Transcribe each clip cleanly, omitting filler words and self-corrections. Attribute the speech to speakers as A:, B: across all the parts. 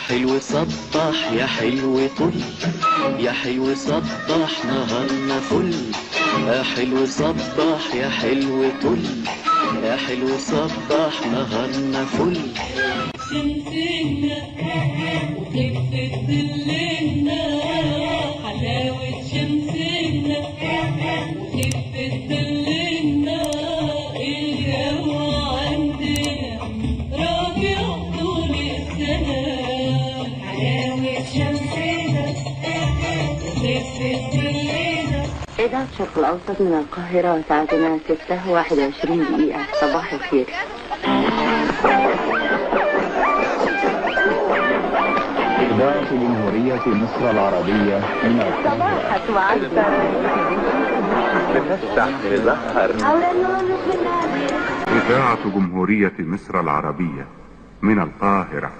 A: حلو صبح يا حلو طل، يا حلو صبح نهارنا فل. يا حلو صبح يا حلو طل، يا حلو صبح نهارنا فل.
B: شمسنا وخفة ظلنا، حلاوة شمسنا وخفة ظلنا، الجو عندنا ربيع طول السنة. حلاوة شمسنا وخفة ظلنا.
C: إذاعة الشرق الأوسط من القاهرة، ساعتنا 6:21. صباح الخير.
D: إذاعة جمهورية مصر العربية من القاهرة.
E: إذاعة جمهورية مصر العربية من القاهرة.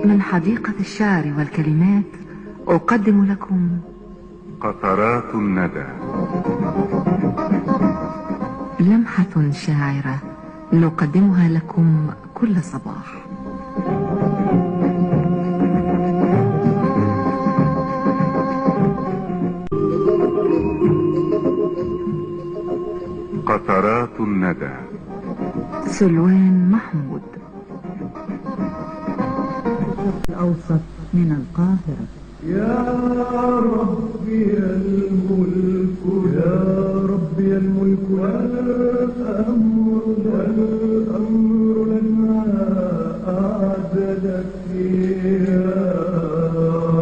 F: من حديقة الشعر والكلمات أقدم لكم
E: قطرات الندى،
F: لمحة شاعرة نقدمها لكم كل صباح.
E: قطرات الندى،
F: سلوان محمود. الأوسط من القاهرة.
G: يا ربي الملك، يا ربي الملك، والأمر والأمر لنا أعدلك يا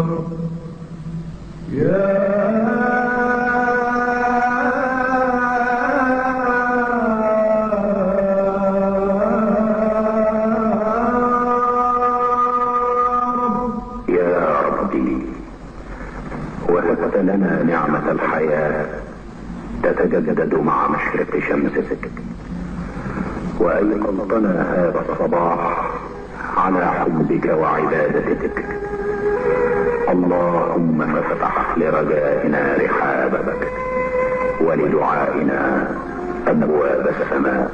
G: رب. يا
H: لنا نعمة الحياة تتجدد مع مشرق شمسك، وأيقظتنا هذا الصباح على حبك وعبادتك. اللهم فافتح لرجائنا رحابك ولدعائنا أبواب السماء.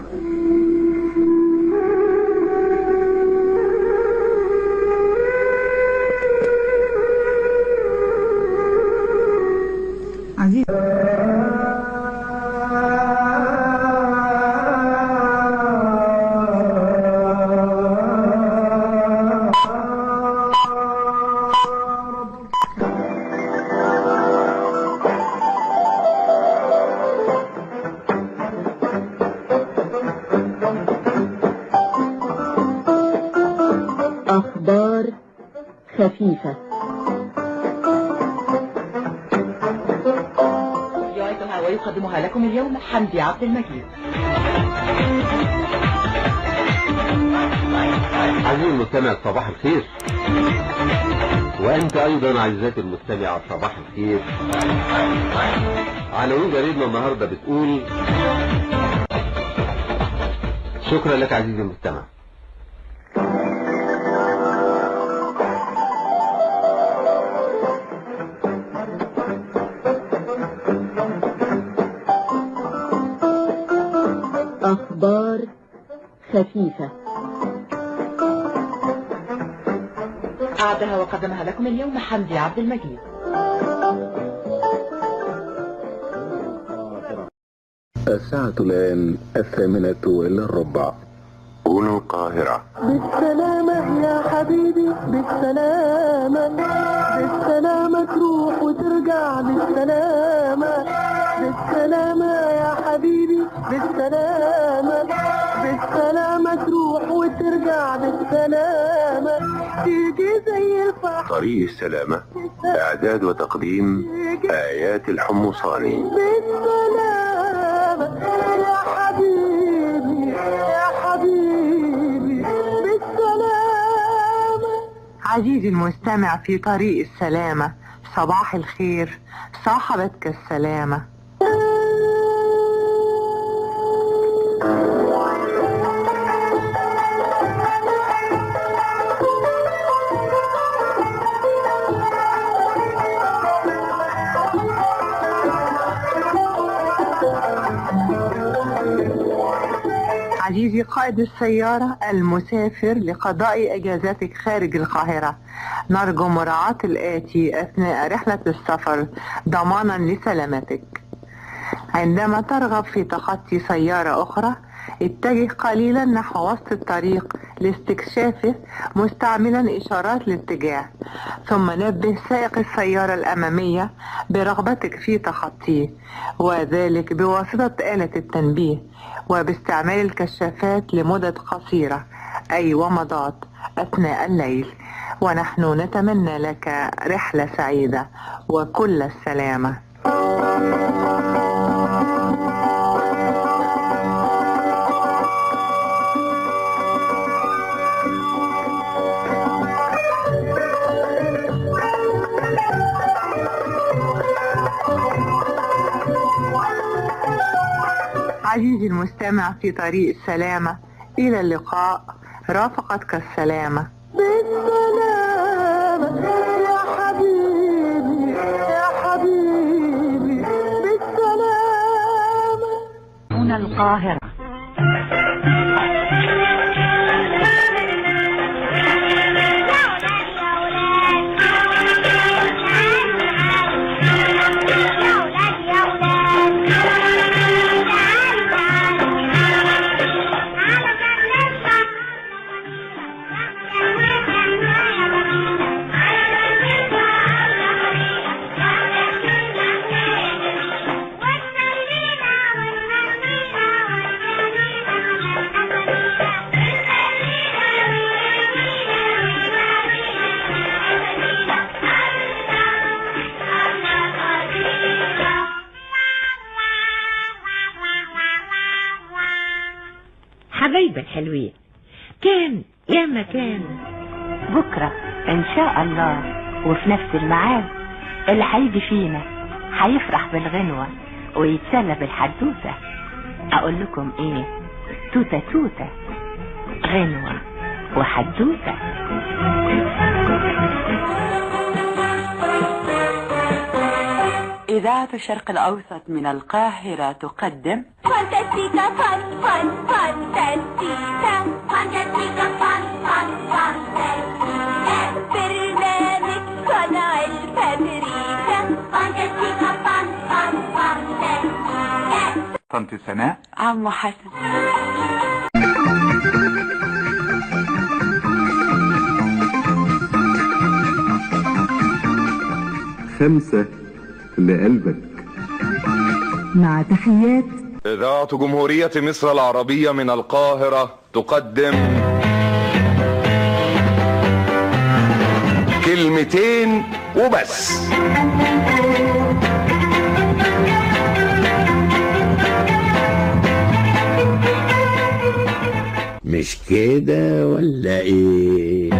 C: أخبار خفيفة.
I: يعدها ويقدمها لكم اليوم حمدي عبد المجيد.
J: عزيزي المستمع صباح الخير، وأنت أيضا عزيزاتي المستمعة صباح الخير. عناوين جريدنا النهارده بتقول: شكرا لك عزيزي المستمع.
C: أخبار خفيفة.
I: أعدها وقدمها لكم اليوم حمدي عبد المجيد.
H: الساعة الآن 7:45.
E: هنا القاهرة.
G: بالسلامة يا حبيبي، بالسلامة، بالسلامة تروح وترجع بالسلامة، بالسلامة يا حبيبي، بالسلامة، بالسلامة تروح وترجع بالسلامة، تيجي زي الفحم.
E: طريق السلامة، إعداد وتقديم آيات الحمصاني.
G: بالسلامة يا حبيبي، يا حبيبي، بالسلامة.
K: عزيزي المستمع في طريق السلامة، صباح الخير، صاحبتك السلامة. عزيزي قائد السيارة المسافر لقضاء إجازاتك خارج القاهرة، نرجو مراعاة الآتي أثناء رحلة السفر ضمانا لسلامتك. عندما ترغب في تخطي سيارة أخرى، اتجه قليلا نحو وسط الطريق لاستكشافه مستعملا إشارات الاتجاه، ثم نبه سائق السيارة الأمامية برغبتك في تخطيه، وذلك بواسطة آلة التنبيه وباستعمال الكشافات لمدة قصيرة أي ومضات أثناء الليل. ونحن نتمنى لك رحلة سعيدة وكل السلامة. عزيزي المستمع في طريق السلامة، إلى اللقاء، رافقتك السلامة.
G: بالسلامة يا حبيبي، يا حبيبي بالسلامة.
F: هنا القاهرة.
L: حبايب الحلوين، كان يا ما كان.
C: بكرة إن شاء الله وفي نفس الميعاد اللي هيجي فينا هيفرح بالغنوة ويتسلى بالحدوتة. أقول لكم إيه؟ توتة توتة، غنوة وحدوتة.
I: إذاعة الشرق الأوسط من القاهرة تقدم
B: فانتاستيكا فان فان فانتاستيكا فانتاستيكا فان فان فانتاستيكا، برنامج صنع الفابريكا فانتاستيكا فان فان فانتاستيكا.
E: طنط سناء،
I: عمو حسن.
E: خمسة لقلبك.
F: مع تحيات
M: إذاعة جمهورية مصر العربية من القاهرة تقدم كلمتين وبس.
N: مش كده ولا ايه؟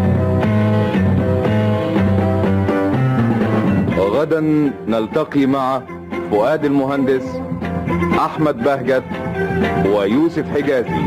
M: غدا نلتقي مع فؤاد المهندس، أحمد بهجت، ويوسف حجازي.